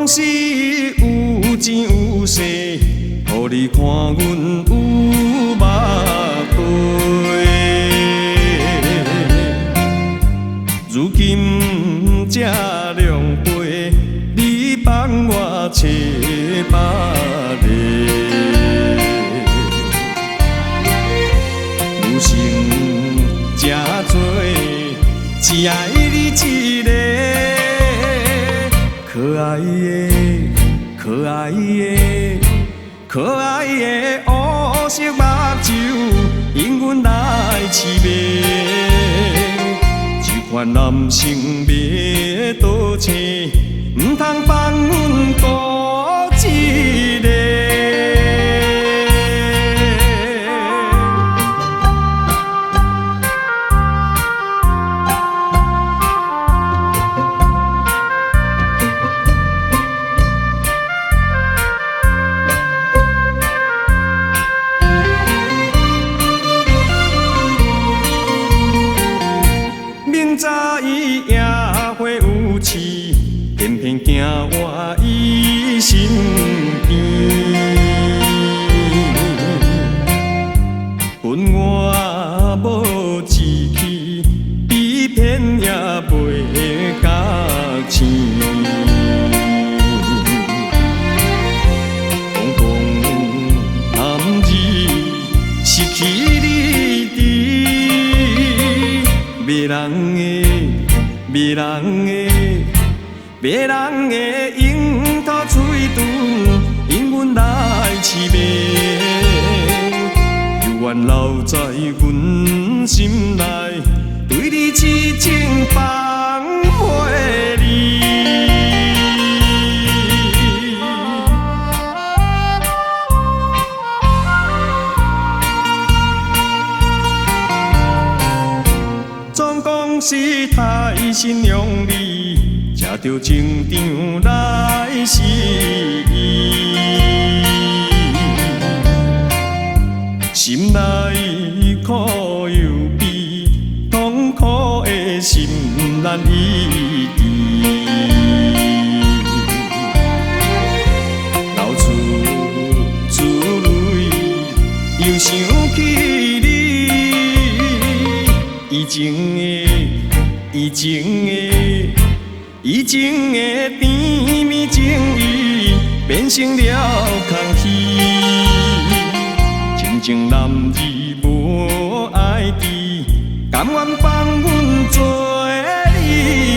講是有錢有勢，予你看阮有目炱。如今這兩杯，你放我揣別个。余生這多，只愛你一个。可愛的，可愛的，可愛的烏色目睭，引阮來痴迷。這款男生欲倒揣，毋通放阮孤一个。明知伊也會有痴，偏偏行倚伊身邊。分我無志氣，被騙也袂覺醒。講講男兒失去理智，迷人的，迷人的，迷人的櫻桃喙唇，引阮來痴迷。猶原留在阮心內，對你痴情放袂離。總講是太信仰你，才著情場來失意。心內苦又悲，痛苦的心難醫治。流出珠淚，又想起你。以前的，以前的，以前的甜蜜情意，變成了空虛。真情男兒無愛志，甘願放阮做你。